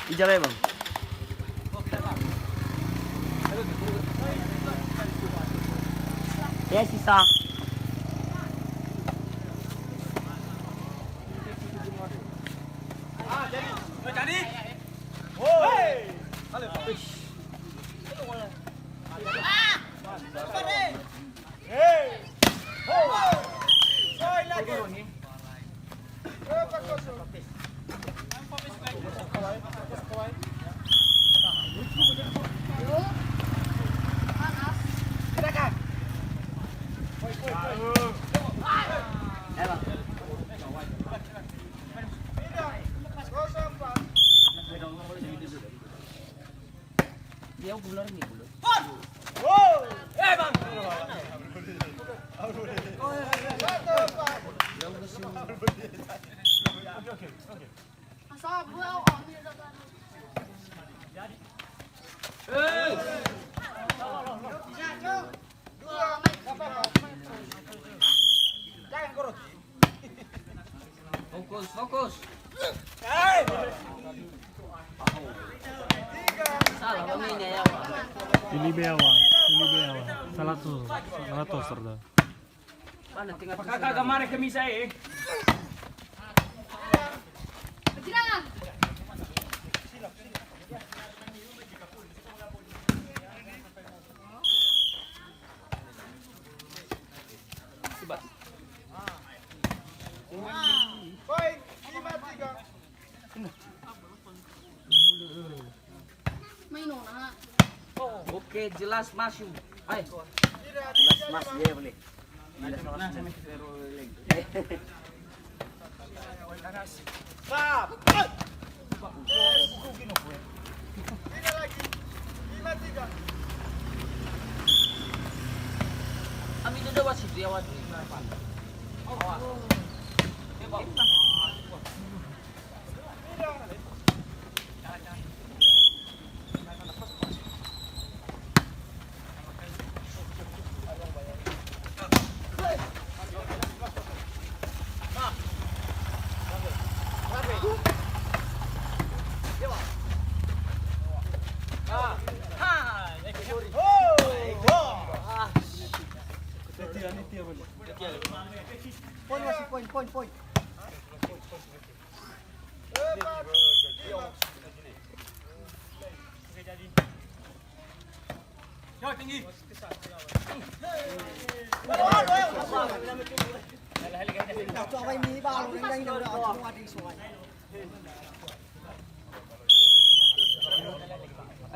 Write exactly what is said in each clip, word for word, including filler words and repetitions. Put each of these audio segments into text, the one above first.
Ijawai, Bang. Ya, sisa. Fokus, fokus. Salah pemainnya ya, Wak. Pilih bea, Wak. Pilih bea, Wak. Salah tuh, salah tuh, Serda. Mana tengah tuh, Serda? Kakak kemarin ke misa, eh. Bergerak. Poin lima tiga. Oke, jelas masuk. Hai. Jelas masuk, ya, boleh. Poin, masih poin, poin, poin.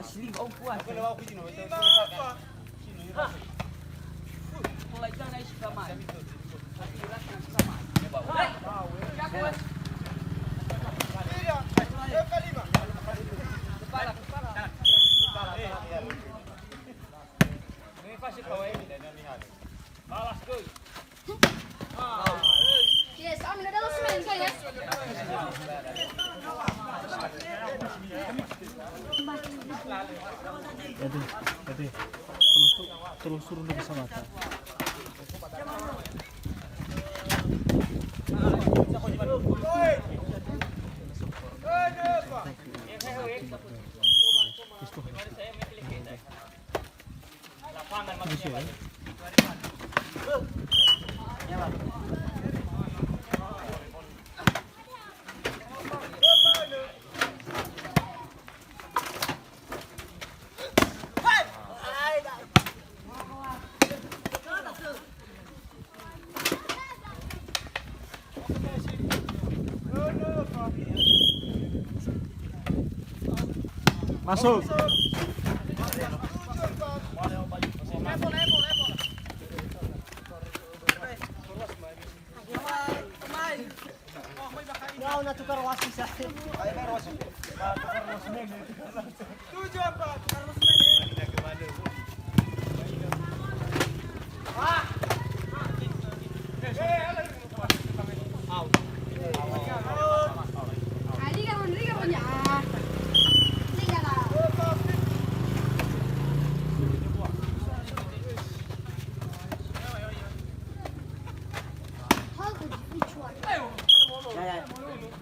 Asli, oh, kuat. Mulai jangan isi kamar. Yes, I'm gonna do some, yes. Ede, ede. Tolong su-, tolong suruh lebih sama, Kak. Masuk. Mau na tukar wasit, ya. Tujuh empat.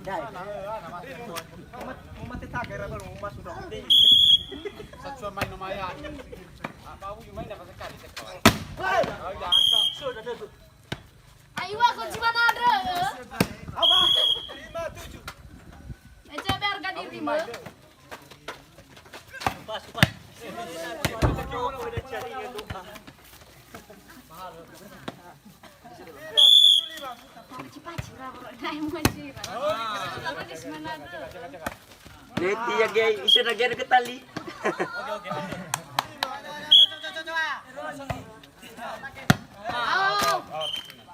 Dai. Mau mate tagar apa lu masuk dong? Satu main lumayan. Apa aku main apa sekali sekali? Hei! Ayo, aku cuma nada. Apa? Lima tujuh. Meja biar gak diterima. Pas, pas. Leti ya, gay, isu na gay ketali.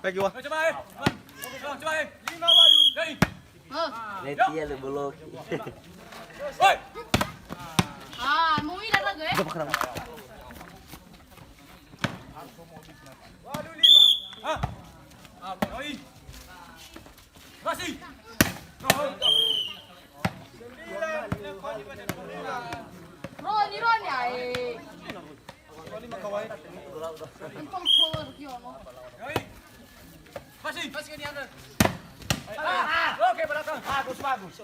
Pegi wa. Leti ya lu boloki. Ah, mau ini lagi, eh? Roni, Roni, ae. Entong power, Giono. Masih, masih kan dia. Ah, oke, belakang. Bagus, bagus.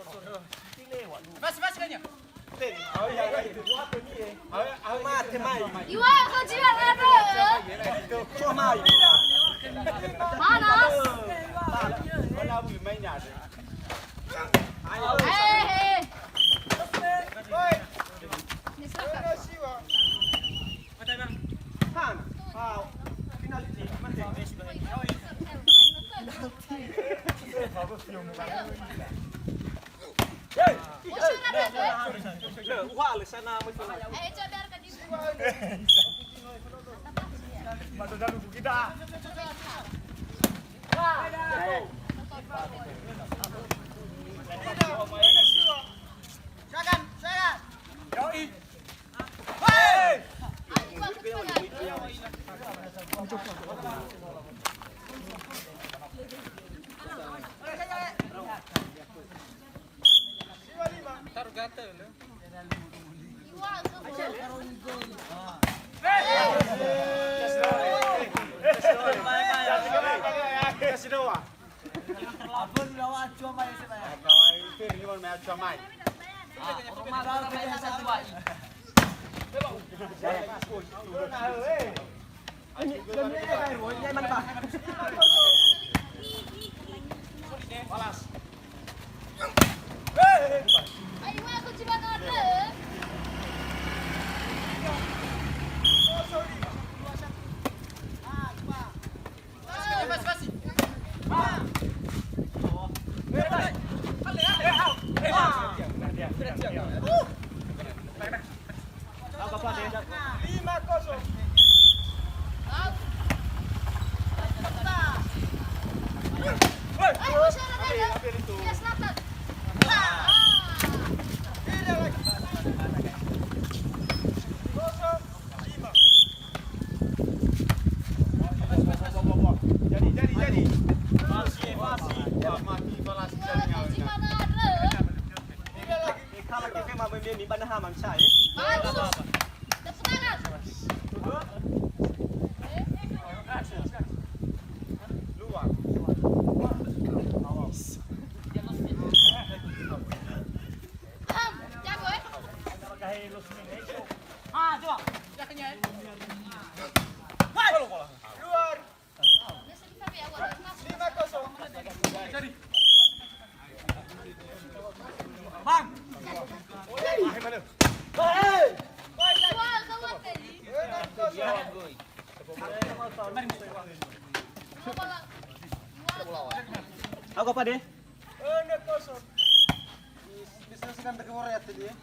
Masih, masih kan dia. Iwa, ko jiwa ada. Mana? Hei, hei. Ini siapa? Lima kosong. Jadi, jadi, jadi. Masih, masih. Wah, mati balas. Tidak lagi. Eh, kalah kita mah main ini, mana hamam saya? Bagus. Tepuk tangan. Luar. Ham, jago, eh. Ah, coba. Luar. Lima kosong. Bang. Hei. Enam kosong. Aku apa deh? Enam kosong. Bisa sekarang ke Korea tadi ya?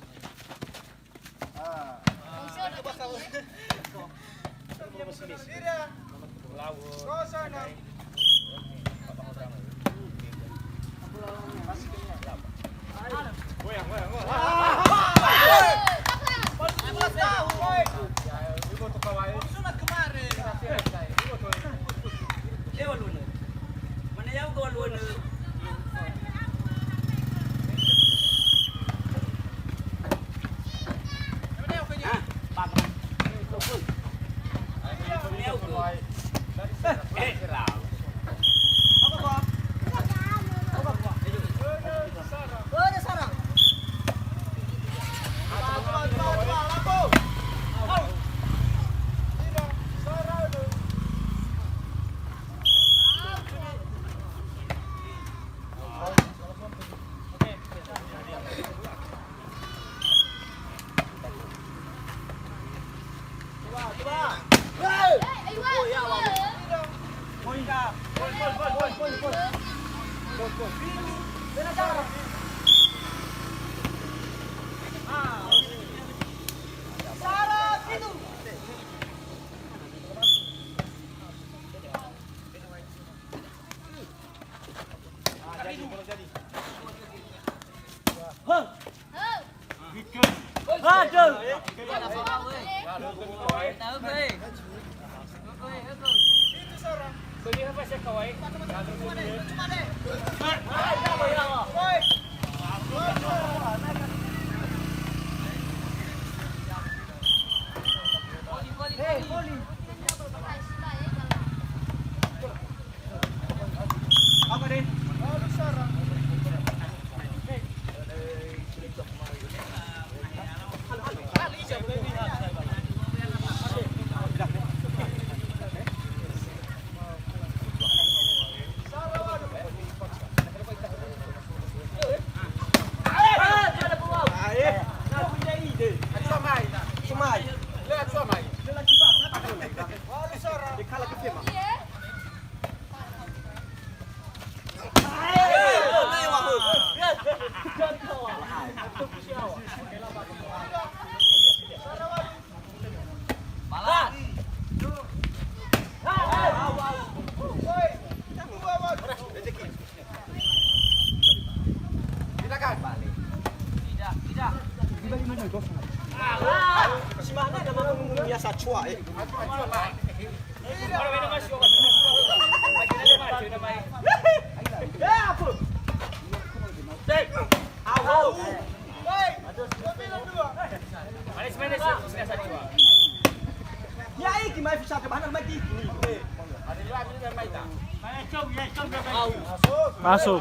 Masuk.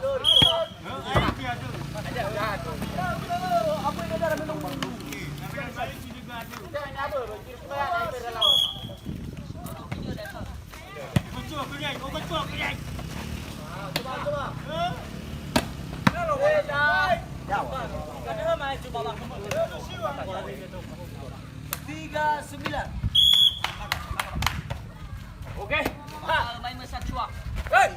Tiga sembilan. Oke. Main mesacua. Hei.